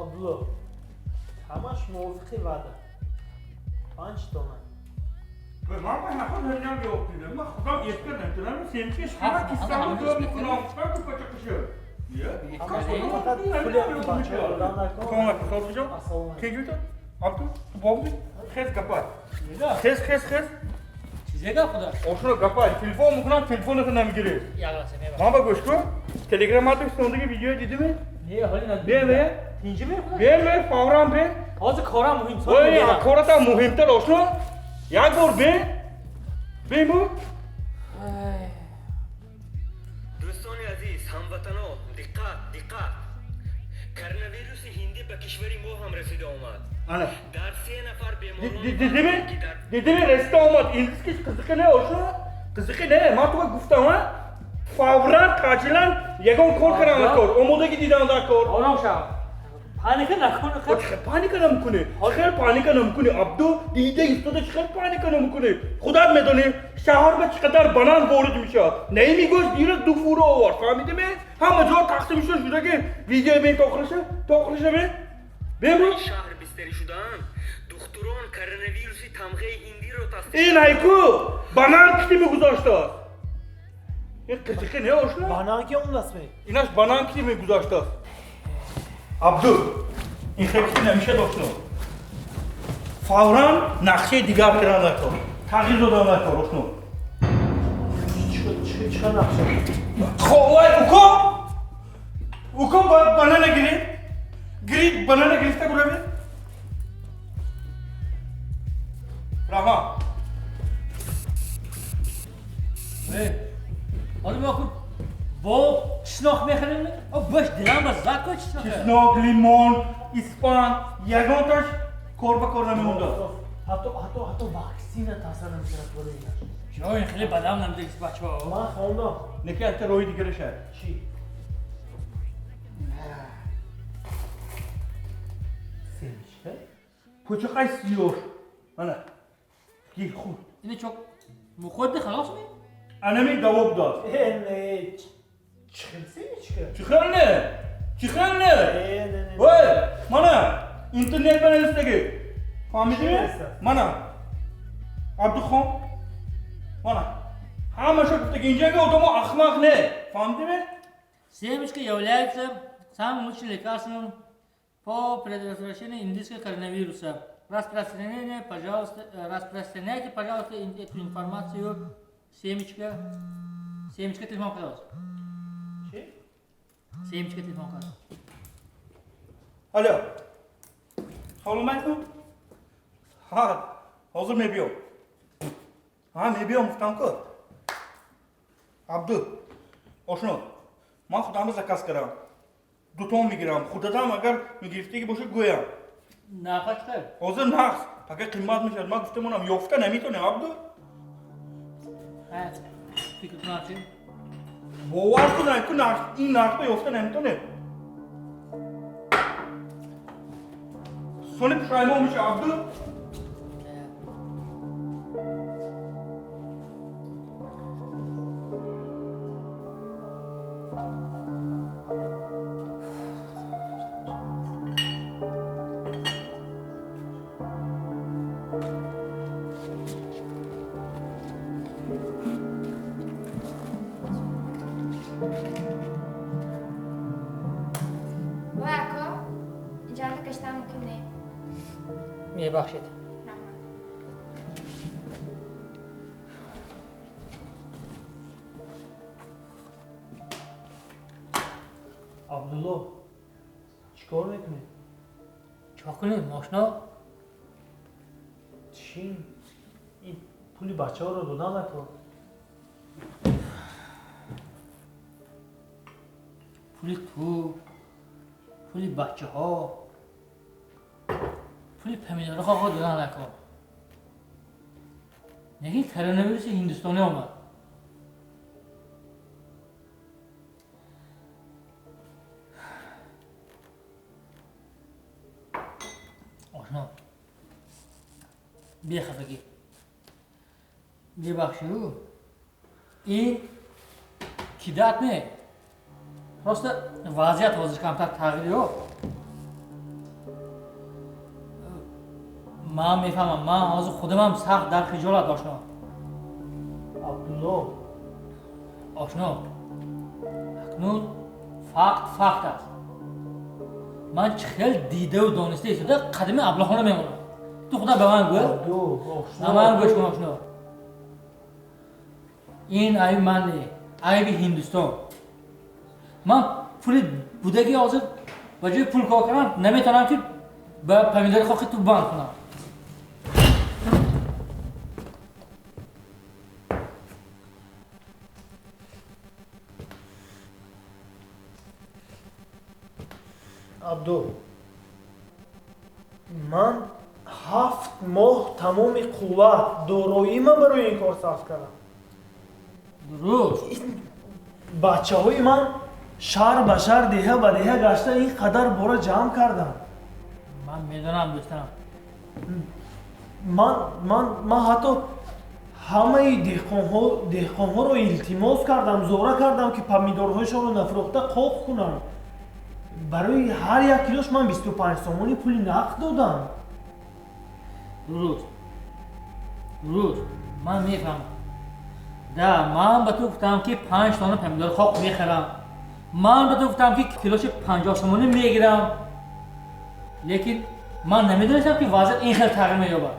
Абдулло, ҳамаш мувофиқи ваъда. 5 тона. Ман ба наход ҳаминам ҷавоб дидам. Ман худам эска намедонам, семечка шикана киссамро ҷо мекунам. Гуфтам ки пачақаша. Фақат пули бачаҳо додан накун. Салом. Ассалому алайкум. Кеҷута? Абду, ту бобди? Хез гапай. Хез, хез, хез. Чизе гап худа? Ошуно гапай. Телефон мекунам, телефонато намегирӣ. Як лаҳза, мебахшед. Ман ба гӯш кун. Телеграммато сондаги видео дидими? Не, ҳоли надидам. Бе, бе. Тинҷи мехӯрад? Бе, бе, фавран бе. Ҳозир корам муҳим. Ой, кората муҳимтар ошно. Як бор бе. Бе бу. Дӯстони азиз, ҳамватано, диққат, диққат! Коронавируси ҳиндӣ ба кишвари мо ҳам расида омад. Ана. Дар се нафар беморон Дидими? ки дар Дидими расида омад. Индискиш қизиқи не ошно? Қизиқи не. Ман туга гуфтам, а? Фавран, таъҷилан ягон кор кардам дар кор. Омодагӣ дидам дар кор. Ором шав. Паника накун. Чӣ паника намекунӣ? Хел паника намекунӣ? Абду, дида истода чӣ хел паника намекунӣ? Худат медонӣ, шаҳр ба чӣ қадар банан ворид мешавад. Наими гӯшт дирӯз ду фура овард, фаҳмидиме? Ҳама ҷо тақсим шуда шуда ки видео бин то охириша, то охириша бин. Бин бу. Шаҳр бистарӣ шудаанд, духтурон коронавируси тамғаи ҳиндиро тасдиқ Ин айку банан кити мегузоштааст. Ин қизиқи не ошно? Банан ки он аст ме? Инаш банан кити мегузоштааст. Абду, ин хел кити намешад ошно. Фавран нақшаи дигар кардан накор. Тағйир додан накор ошно. Чӣ нақша? Вай, уко! Уко банана гирид. Гирид, банана гирифта гуравед. Раҳмат. Ҳозир мо ку бо чеснок мехарем? О, бош дилам ба зад ку чеснок. Чеснок, лимон, испан, ягонташ кор ба кор намемондад. Ҳатто ваксина таъсир намекунад барои инаш. Чо ин хеле бадам намедиҳад бачаҳо. Ман хондам. Неки якта роҳи дигараша. Чӣ? Семечка? Пӯчақай сиёҳ. Мана. Гир худ. Ини чо мухӯрди халос ми? Анами даво будааст. Э, не, чӣ хел семечка? Чӣ хел не? Чӣ хел не? Э, не, не. Ой, мана интернет ба навистагӣ. Фаҳмидӣ? Чӣ нависта? Мана. Абдухон. Мана. Ҳамаша гуфтагӣ инҷаги одамо ахмақ не. Фаҳмидӣ? Семечка является самым лучшим лекарством по предотвращению индийского коронавируса. Распространение, пожалуйста, распространяйте, пожалуйста, эту информацию. Семечка. Семечка телефон кардааст. Чӣ? Семечка телефон кардааст. Алло. Салом алейкум. Ҳа, ҳозир мебиём. Ҳа, мебиём гуфтам ку. Абду, ошно, ман худамро заказ кардам. Дутон мегирам. Худатам агар мегирифтагӣ бошад гӯям. Нарха чӣ қадр? Ҳозир нақс. Пага қимат мешавад. Ман гуфта монам, ёфта наметонем, Абду. Ҳа, фикр кунам чӣ? Бовар кун, ку нарх, ин нархро ёфта наметонем. Сони пушаймон меша, Абду. Вай, ако, иҷоза кашидан мумкин не. Мебахшед. Раҳмат. Абдулло, чӣ кор мекунӣ? Чӣ кунем, мошино? Чӣ? Ин пули бачаҳоро додан накун. Пули ту, пули бачаҳо, пули помидорҳо додан накун. Лекин коронавируси ҳиндустонӣ омад. Ошно, бехафагӣ, мебахшиду, ин кидат не, просто вазъият ҳозир камтар тағйир ёфт. Ман мефаҳмам, ман ҳозир худамам сахт дар хиҷолат, ошно. Абдулло. Ошно, акнун факт факт аст. Ман чӣ хел дидаву дониста истода қадами аблаҳона мемонам. Ту худо ба ман гӯ. Абду, ошно. Ба ман гӯш кун, ошно. Ин айби ман не, айби Ҳиндустон. Ман пули будаги ҳозир ба ҷои пул кор кардам наметавонам ки ба помидори хоки ту банд кунам. Абду, ман 7 моҳ тамоми қувват дороима барои ин кор сарф кардам. Дуруст. Бачаҳои ман шаҳр ба шаҳр, деҳа ба деҳа гашта ин қадар бора ҷамъ кардам. Ман медонам, дӯстам. Ман ҳатто ҳамаи деҳқонҳоро илтимос кардам, зора кардам ки помидорҳояшонро нафурӯхта қоқ кунанд. Барои ҳар як килош ман 25 сомонӣ пули нақд додам. Дуруст, дуруст, ман мефаҳмам. Да, ман ба ту гуфтам ки 5 тонна помидор хок мехарам. Ман ба ту гуфтам ки килоши 50 сомонӣ мегирам. Лекин ман намедонистам ки вазъият ин хел тағйир меёбад.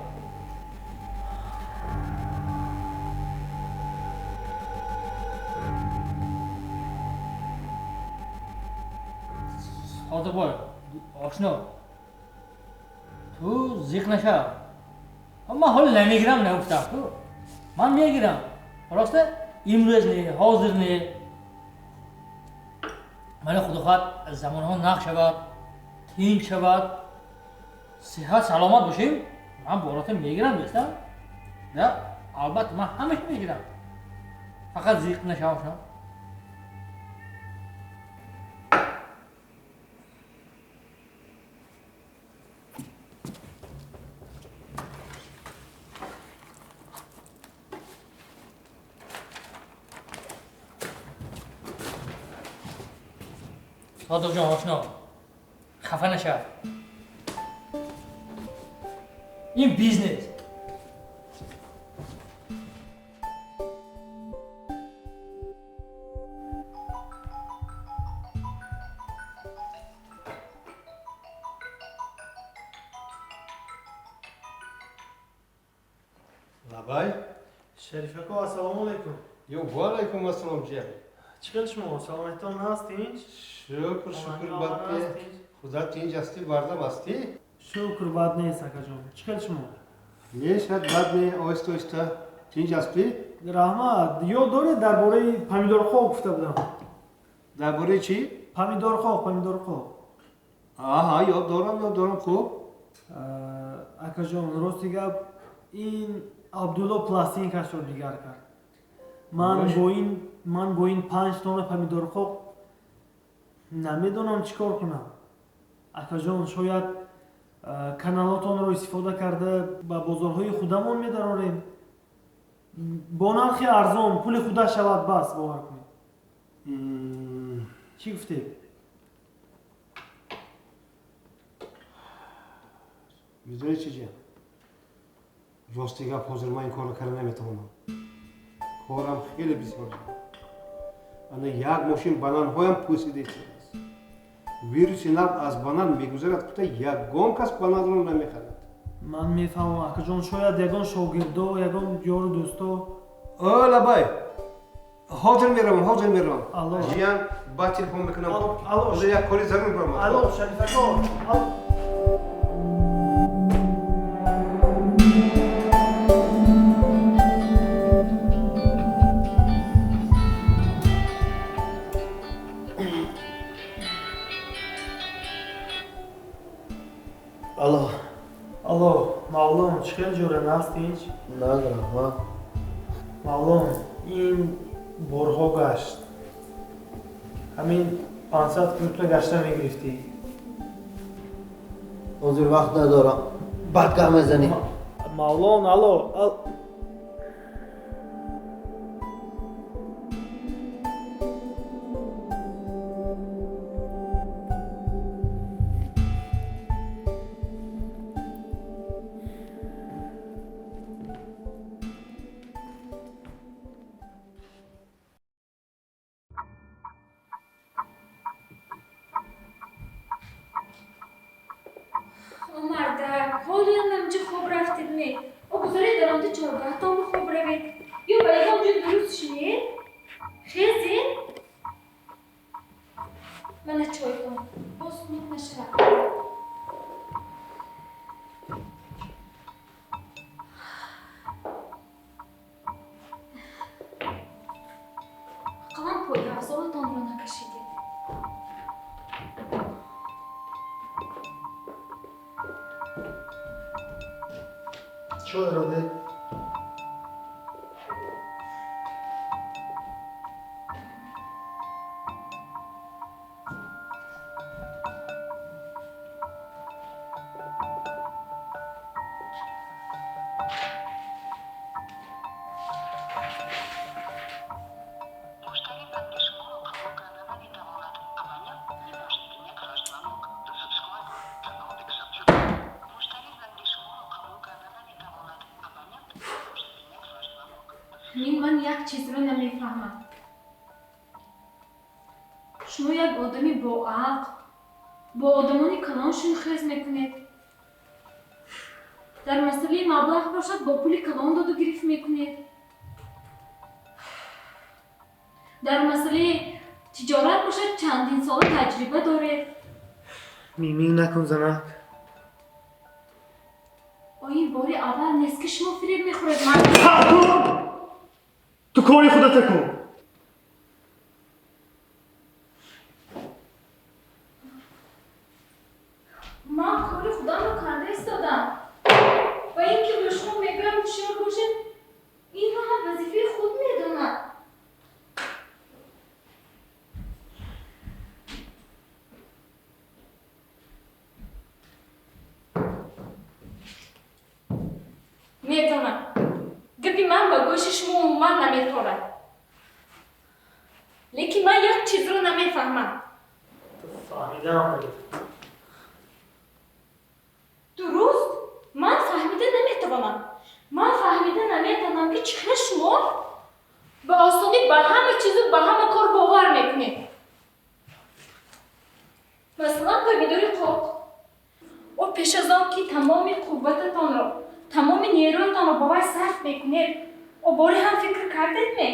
Содиқбой, ошно, ту зиқ нашав. Ман ҳоло намегирам, нагуфтам ту. Ман мегирам. Просто имрӯз не, ҳозир не. Мана худо хоҳад замонҳо нақ шавад, тинч шавад, сиҳат саломат бошем, ман борота мегирам, дӯстам. Да, албатта ман ҳамаша мегирам. Фақат зиқ нашав, ошно. Содиқҷон, ошно, хафа нашав. Ин бизнес. Лабай. Шарифако, ассалому алайкум. Ё, ва алайкум ассалом, ҷия. Чӣ хел шумо? Саломатитон ҳаст, тинч? Шукр, шукр, бад не. Худо тинч ҳастӣ, бардам ҳастӣ? Шукр, бад нест, акаҷон. Чӣ хел шумо? Не, шояд бад не, оҳиста оҳиста. Тинч ҳастӣ? Раҳмат. Ёд доред дар бораи помидорхок гуфта будам? Дар бораи чӣ? Помидорхок, помидорхок. Аҳа, ёд дорам, ёд дорам, хуб. Акаҷон, рости гап, ин Абдулло пластинкашро дигар кард. Ман бо ин 5 тонна помидорхок намедонам чӣ кор кунам. Акаҷон, шояд каналотонро истифода карда ба бозорҳои худамон медарорем. Бо нархи арзон, пули худа шавад бас, бовар кунед. Чӣ гуфтед? Медонӣ чӣ, ҷия? Рости гап, ҳозир ман ин корро карда наметавонам. Корам хеле бисёр. Ана як мошин бананҳоям пӯсида истодааст. Вируси нав аз банан мегузарад, гуфта ягон кас бананро намехарад. Ман мефаҳмам, акаҷон, шояд ягон шогирдо, ягон ёру дӯсто. О, лабай, ҳозир меравам, ҳозир меравам. Алло. Ҷиян, баъд телефон мекунам. Алло, алло. Ҳозир як кори зарур баромад. Алло, Шарифако, алло. Алло. Алло, Мавлон, чӣ хел ҷора наст тинч? Надорам, ҳа. Мавлон, ин борҳо гашт. Ҳамин 500 километр гашта мегирифтӣ. Ҳозир вақт надорам. Баъд гап мезанӣ. Мавлон, алло, ал Ҳолиам ҳамҷи хоб рафтед ме? О гузоред дар онҷо чоргаҳтон хоб равед. Ё ба ягон ҷо дуруст шинед. Хезед. Мана чойтон. Боз хунук нашавад. Ақаллан пойафзолатонро накашидед. Чойро де. Ман як чизро намефаҳмам. Шумо як одами боақл, бо одамони калон шунхез мекунед. Дар масъалаи маблағ бошад, бо пули калон доду гирифт мекунед. Дар масъалаи тиҷорат бошад, чандин сола таҷриба доред. Мимин накун, занак. Ин бори аввал нест, ки шумо фиреб мехӯред. Ман ту кори худата кун. Ман кори худамро карда истодам. Ва ин ки ба шумо мегӯям ҳушёр бошед, инро ҳам вазифаи худ медонам. Медонам. Гапи ман ба гӯши шумо умуман наметорад. Лекин ман як чизро намефаҳмам. Ту фаҳмидаам наметавонӣ. Дуруст, ман фаҳмида наметавонам. Ман фаҳмида наметавонам, ки чӣ хел шумо ба осонӣ ба ҳама чизу ба ҳама кор бовар мекунед. Масалан, помидори қоқ. О пеш аз он ки тамоми қуввататонро, тамоми нерӯятонро ба вай сарф мекунед, о боре ҳам фикр кардед ме?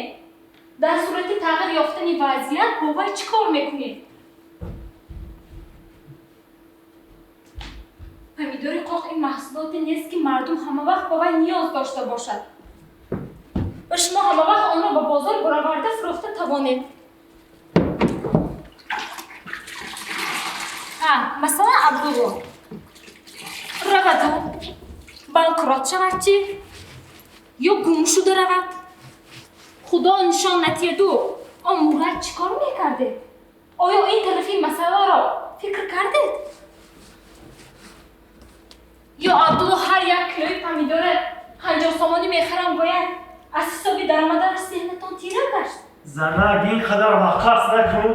Дар сурати тағйир ёфтани вазъият бо вай чӣ кор мекунед? Помидори қоқ ин маҳсулоте нест, ки мардум ҳамавақт ба вай ниёз дошта бошад ва шумо ҳамавақт онро ба бозор бароварда фурӯхта тавонед. Масалан, Абдулло раваду банкрот шавад чӣ? Ё гум шуда равад? Худо нишон натиҳаду он мурад чӣ кор мекардед? Оё ин тарафи масъаларо фикр кардед? Ё Абдулло ҳар як килои помидора 50 сомонӣ мехарам гӯяд, аз ҳисоби даромаданаш зеҳнатон тира гашт? Занак, ин қадар вақас накун,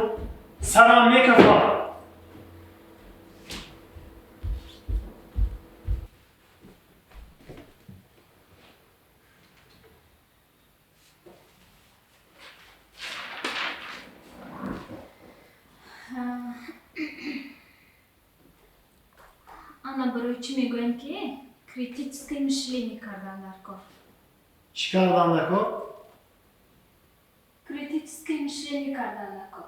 сарам мекафад. Ана барои чӣ мегӯям, ки критическое мышление кардан дар кор. Чӣ кардан дар кор? Критическое мышление кардан дар кор.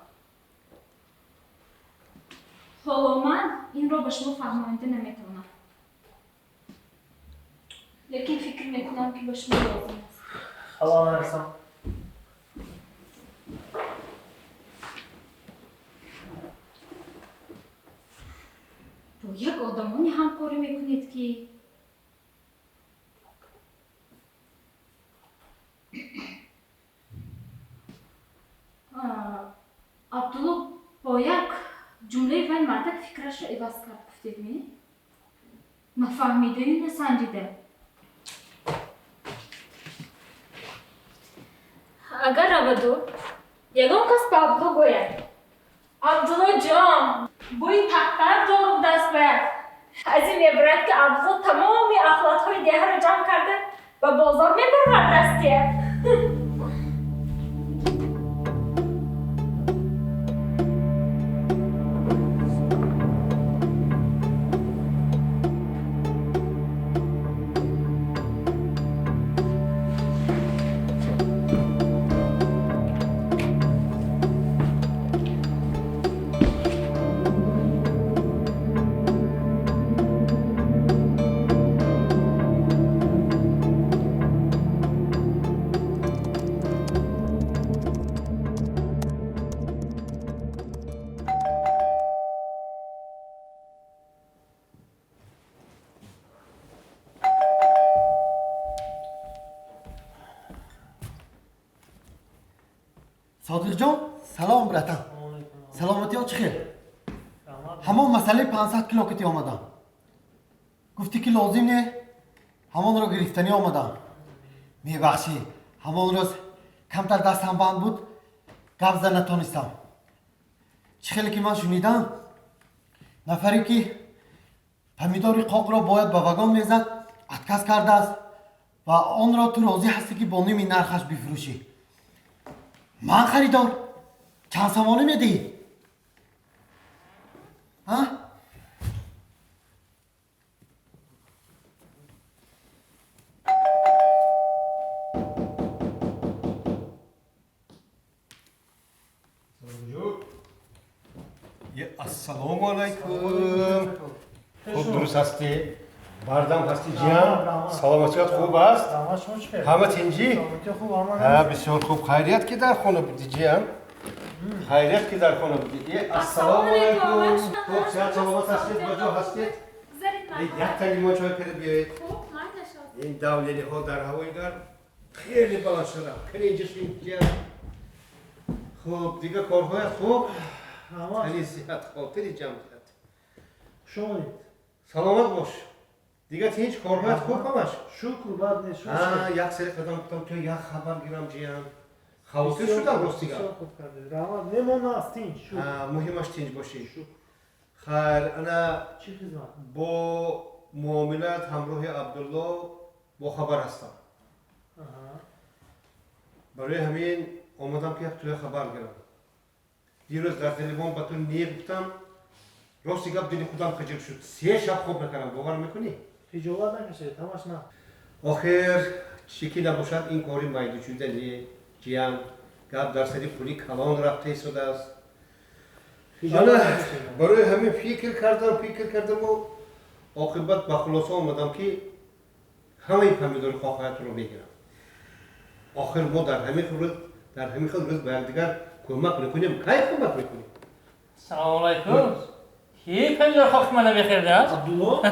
Ҳоло ман инро ба шумо фаҳмонида наметавонам. Лекин фикр мекунам, ки ба шумо лозим аст. Ҳало нарасам. Бо як одамоне ҳамкорӣ мекунед, ки Абдулло бо як ҷумлаи вай мардак фикрашро иваз кард, гуфтед ме? Нафаҳмидаю насанҷида. Агар раваду ягон кас ба Абдулло гӯяд: Абдулло ҷон, бӯи тахтар дорум даст бояд. Аз ин мебарад, ки Абдулло тамоми ахлотҳои деҳаро ҷамъ карда ба бозор мебарад дастия. Содиқҷон, салом братан. Саломатиё чӣ хел? Ҳамон масъалаи 500 кило кити омадам. Гуфтӣ ки лозим не, ҳамонро гирифтанӣ омадам. Мебахшӣ, ҳамон рӯз камтар дастам банд буд, гап зада натонистам. Чӣ хеле ки ман шунидам, нафаре ки помидори қоқро бояд ба вагон мезад, отказ кардааст ва онро ту розӣ ҳастӣ ки бо ними нархаш бифурӯшӣ. Ман харидор. Чанд сомонӣ медиҳӣ? А? Ассалому алайкум. Хуб дуруст ҳастӣ? Бардам ҳастӣ ҷиям? Саломатият хуб аст? Ҳама тинҷӣ? Ҳа, бисёр хуб. Хайрият ки дар хона будӣ ҷиям? Хайрият ки дар хона будӣ. Ассалому алайкум. Хуб, сиҳат саломат ҳастед? Ба ҷо ҳастед? Якта лимон чой карда биёед. Ин давлениҳо дар ҳавои гарм хеле баланд шуданд. Хеле инҷа шуд ҷиям. Хуб, дигар корҳоят хуб? Тани сиҳат, хотири ҷамъият. Хуш омадед. Саломат бош. Дигар ҳеҷ корҳоят хуб ҳамаш? Шукр, бад нест. Шукр. Як сари қадам гуфтам то як хабар гирам ҷиям. Хавотир шудам рости гап. Бисёр хуб кардед. Раҳмат. Мемон аст тинҷ. Шукр. Муҳимаш тинҷ бошӣ. Хайр, ана чӣ хизмат? Бо муомилат ҳамроҳи Абдулло бохабар ҳастам. Барои ҳамин омадам ки як туя хабар гирам. Дирӯз дар телефон ба ту не гуфтам, рости гап дили худам хиҷил шуд. 3 шаб хоб накардам, бовар мекунӣ? Хиҷолат накашед, ҳамаш на. Охир чӣ ки набошад ин кори майдучуда не, ҷиям. Гап дар сари пули калон рафта истодааст. Барои ҳамин фикр кардаму оқибат ба хулоса омадам ки ҳамаи помидори қоқаятро мегирам. Охир мо дар ҳамин хел рӯз ба якдигар кӯмак мекунем. Кай кӯмак мекунем? Салому алайкум. Ки помидор қоқи мана мехӯрдааст? Абдулло?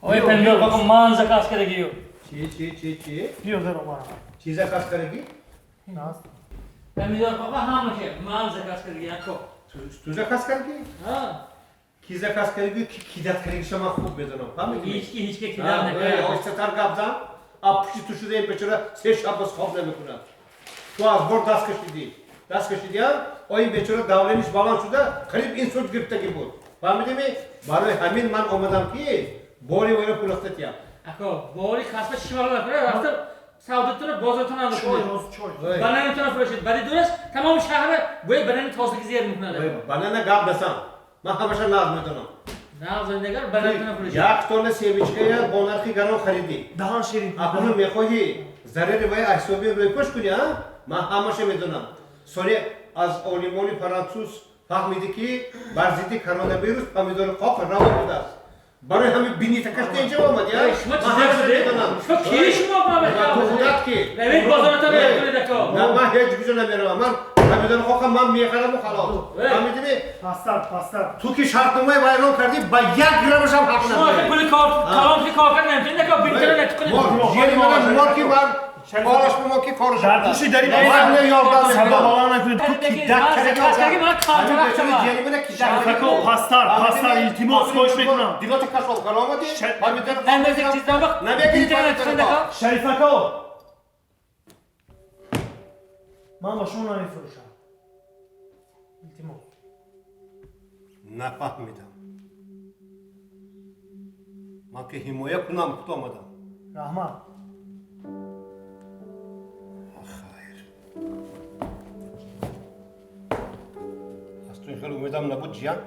Ой, помидор қоқи ман заказ кардагию. Чи, чи, чи, чи? Биё даро марҳамат. Чи заказ кардагӣ? Наст. Помидор қоқи ҳамаша ман заказ кардагӣ, ако. Ту заказ кардагӣ? Ҳа. Ки заказ кардагӣ, ки кидат кардагиша ман хуб медонам. Фаҳмидӣ? Ҳеҷ ки кидат накард. Оҳистатар гап зан. Пушти ту шуда ин бечора 3 шаб боз хоб намекунад. Ту аз бор даст кашидӣ. Даст кашидиам, ой бечора давлениш баланд шуда, қариб инсульт гирифтагӣ буд. Фаҳмидӣ? Барои ҳамин ман омадам ки бори вайро пулахта тиям. Ако, бори касба чишмаро накунад, рафта савдотуна бозортона накунад. Чой, чой. Бананатона фурӯшед. Баъди дураст тамоми шаҳра бӯи банани тозаги зер мекунад. Банана гап насан. Ман ҳамаша нағз медонам. Нағз нагар бананатона фурӯшед. Як тонна семечкая бо нархи гарон харидӣ. Даҳан ширин. Акнун мехоҳӣ зарари вай ҳисоби рӯйпӯш кунӣ, а? Ман ҳамаша медонам. Соли аз олимони фаронсуз фаҳмидӣ ки бар зидди коронавирус помидори қоқ раво будааст. Барои ҳамин бинитакашта инҷа омадӣ, а? Шумо чӣ шудед? Шумо ки шумо ту худат ки? Равед бозората мекунед ако. На, ман ҳеҷ куҷо намеравам. Ман помидори қоқам ман мехараму халос. Фаҳмидӣ? Пастар, пастар. Ту ки шартномаи вайрон кардӣ, ба 1 граммашам ҳақ надорӣ. Шумо пули кор, калон ки кор кард наметавонед ако, бинитара натиқунед. Ҷери мана мор ки ман кораш мо ки кораш. Дар пушти дари ман ёрдам садо баланд накунед. Ту кидак кардӣ, ман картарак шава. Шарифако, пастар, пастар, илтимос хоҳиш мекунам. Дилота кашол кар омадӣ? Помидор Намезик чиздан вақт намегирӣ. Шарифако, ман ба шумо намефурӯшам. Илтимос. Нафаҳмидам. Ман ки ҳимоя кунам худ омадам. Раҳмат. Хайр. Аз ту ин хел умедам набуд, ҷиян.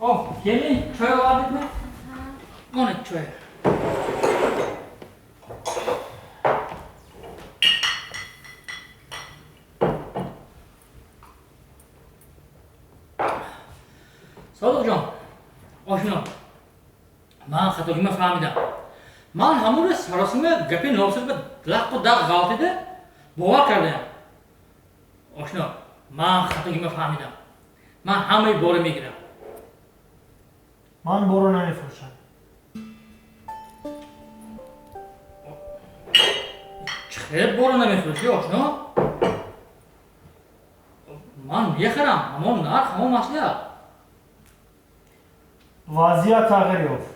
Оҳ, келин, чой овардидми? Монед чой. Содиқҷон, ошно, ман хатогима фаҳмидам. Ман ҳамон рӯз саросима гапи носир ба лаққу дақ ғалтида бовар кардаям. Ошно, ман хатогима фаҳмидам. Ман ҳамаи боро мегирам. Ман боро намефурӯшам. Хел боро намефурӯшӣ, ошно? Ман мехарам, ҳамон нарх, ҳамон маслиҳат. Вазъият тағйир ёфт.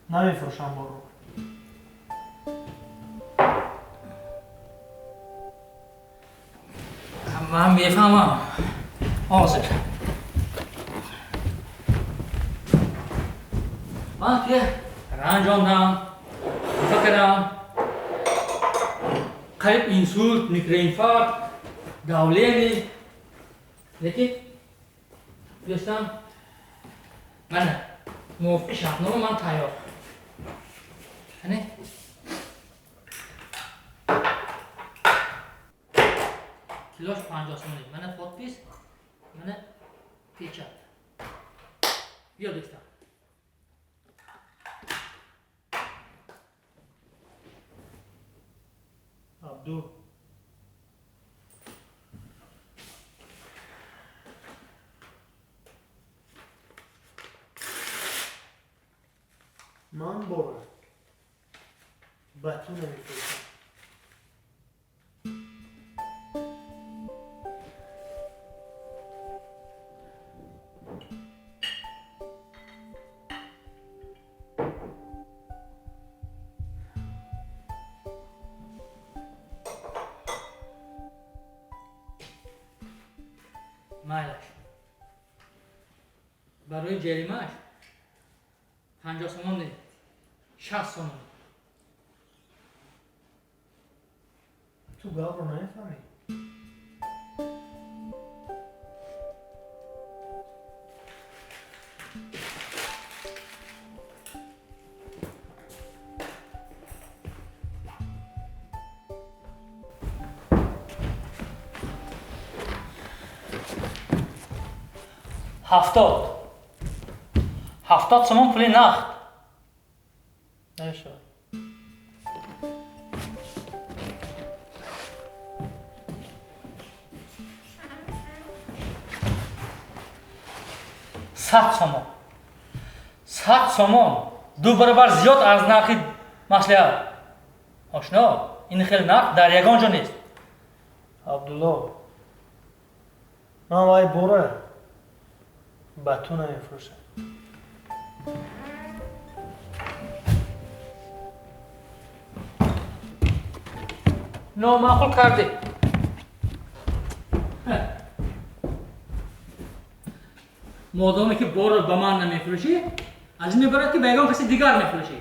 Намефурӯшам борро. Ман мефаҳмам. Ҳозир. Ман ки ранҷондам, хафа кардам. Қариб инсулт, микроинфаркт, давление. Лекин дӯстам, мана мувофиқи шартнома ман тайёр. Ане? Килош 50 сомонӣ. Мана подпись, мана печат. Биё дӯстам. Абду. Ман бора ба ту намефурӯшам. Майлаш. Барои ҷаримааш 50 сомон не, 60 сомон. Ту гапро намефаҳмӣ? Ҳафтод. 70 сомон пули нақд. Намешавад. 100 сомон. 100 сомон. 2 баробар зиёд аз нархи маслиҳат. Ошно, ин хел нарх дар ягон ҷо нест. Абдулло, ман вай бора ба ту намефурӯшам. Номаъқул кардӣ. Модоме ки борро ба ман намефурӯшӣ, аз ин мебарад ки ба ягон каси дигар мефурӯшӣ.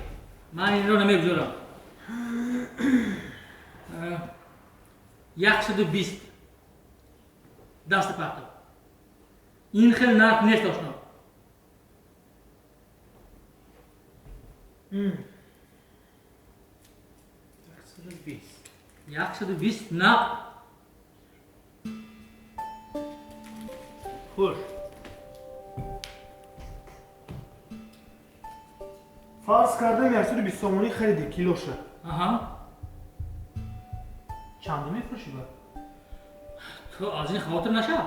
Ман инро намегузорам. 120 даста партов. Ин хел нарх нест, ошно. 120. 120 нақд. Хуш. Фарз кардам 120 сомонӣ хариди килоша. Аҳа. Чанде мефурӯшӣ ба? Ту аз ин хавотир нашав.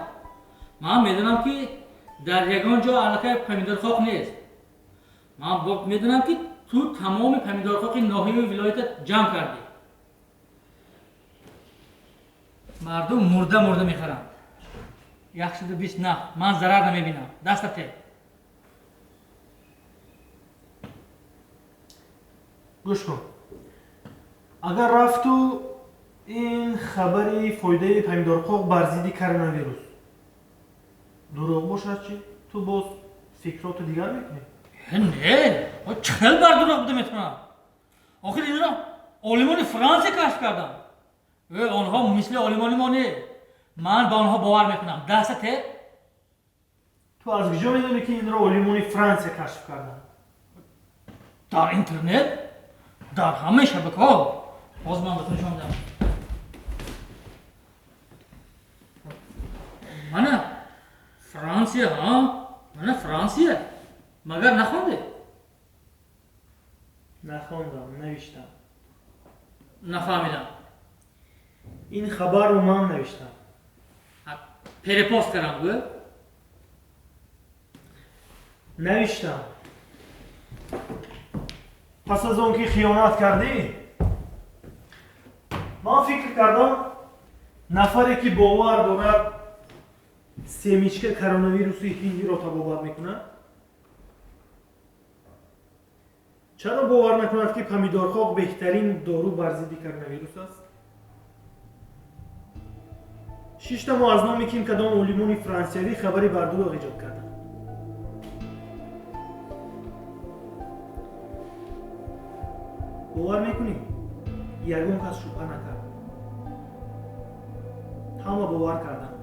Ман медонам ки дар ягон ҷо аллакай помидорхоқ нест. Ман медонам ки ту тамоми помидорхоқи ноҳияи вилоята ҷамъ кардӣ. Мардум мурда мурда мехаранд. 120 нақд. Ман зарар намебинам. Даста те. Гӯш кун. Агар рафту ин хабари фоидаи помидорқоқ бар зидди коронавирус дурӯғ бошад чӣ? Ту боз фикроту дигар мекунӣ? Не, чӣ хел бар дурӯғ буда метавонам? Охир инро олимони Франсия кашф карданд. Онҳо мисли олимони мо не. Ман ба онҳо бовар мекунам. Даста те. Ту аз куҷо медонӣ ки инро олимони Франсия кашф карданд? Дар интернет, дар ҳамаи шабакаҳо. Ҳозир ман ба ту нишон медиҳам. Мана Франсия, ҳа? Мана Франсия. Магар нахондӣ? Нахондам, навиштам. Нафаҳмидам. Ин хабарро ман навиштам. Перепост кардам, гӯ? Навиштам. Пас аз он ки хиёнат кардӣ, Ман фикр кардам, нафаре ки бовар дорад семечка коронавируси ҳиндиро табобат мекунад, чаро бовар накунад, ки помидорқоқ беҳтарин дору бар зидди коронавирус аст? Шиштамо аз номи ким кадом олимони франсиявӣ хабари бардурӯғ эҷод карданд. Бовар мекунӣ? Ягон кас шубҳа накард. Ҳама бовар карданд.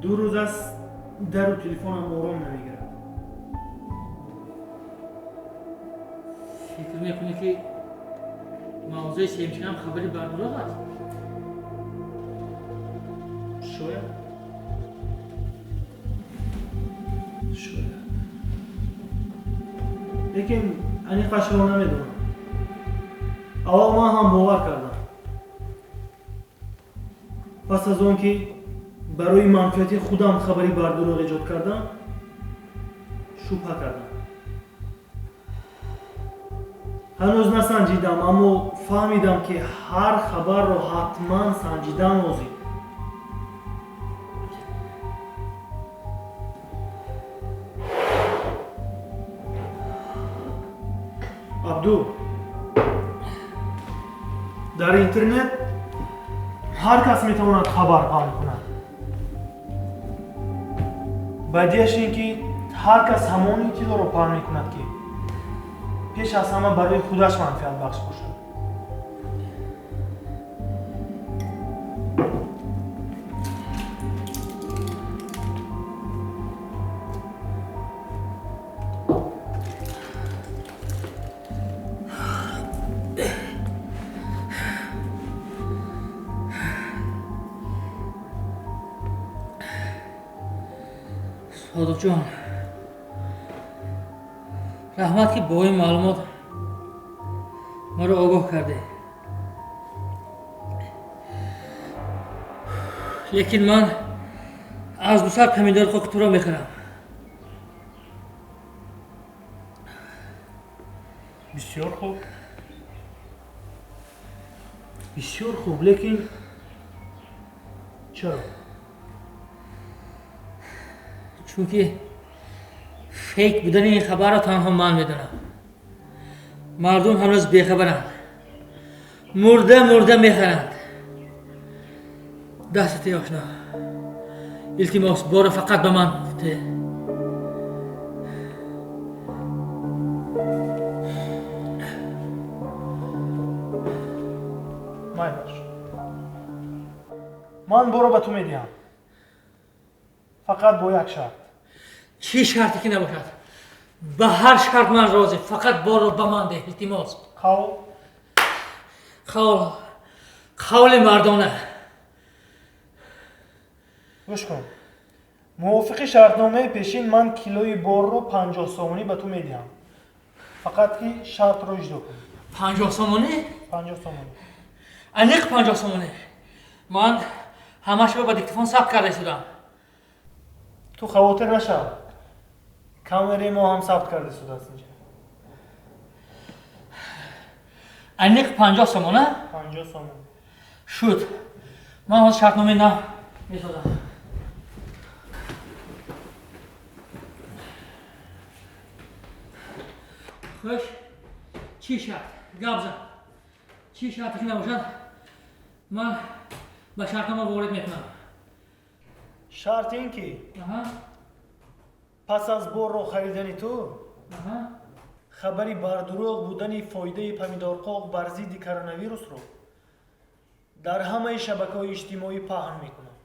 2 рӯз аст дару телефонам ором намегирад. Фикр мекунӣ, ки мавзӯи семечкаам хабари бардурӯғ аст? Шояд. Шояд. Лекин аниқашро намедонам. Аввал ман ҳам бовар кардам. Пас аз он ки барои манфиати худам хабари бардурӯғ эҷод кардам, шубҳа кардам. Ҳанӯз насанҷидам, аммо фаҳмидам, ки ҳар хабарро ҳатман санҷидан лозим. Абду, дар интернет ҳар кас метавонад хабар паҳн кунад. Бадиаш ин ки ҳар кас ҳамон иттилоъро паҳн мекунад, ки пеш аз ҳама барои худаш манфиатбахш бошад. Содиқҷон, раҳмат, ки бо ин маълумот маро огоҳ кардӣ. Лекин ман аз 200 помидор хоки туро мехӯрам. Бисёр хуб. Бисёр хуб, лекин чаро? Чунки фейк будани ин хабарро танҳо ман медонам. Мардум ҳанӯз бехабаранд. Мурда мурда мехаранд. Дастат ошно. Илтимос, бора фақат ба ман те. Майлаш. Ман боро ба ту медиҳам. Фақат бо як шарт. Чӣ шарте ки набошад? Ба ҳар шарт ман розӣ. Фақат борро ба ман деҳ, илтимос. Қавл? Қавл. Қавли мардона. Гӯш кун. Мувофиқи шартномаи пешин ман килои борро 50 сомонӣ ба ту медиҳам. Фақат ки шартро иҷро кун. 50 сомонӣ? 50 сомонӣ. Аниқ 50 сомонӣ. Ман ҳамашро ба диктофон сабт карда истодам. Ту хавотир нашав. Камераи мо ҳам сабт карда истодааст инҷа. Аниқ 50 сомона? 50 сомон. Шуд. Ман ҳозир шартномаи нав месозам. Хуш, чӣ шарт? Гап зан. Чӣ шарте ки набошад, ман ба шартнома ворид мекунам. Шарт ин ки пас аз борро харидани ту хабари бардурӯғ будани фоидаи помидорқоқ бар зидди коронавирусро дар ҳамаи шабакаҳои иҷтимоӣ паҳн мекунам.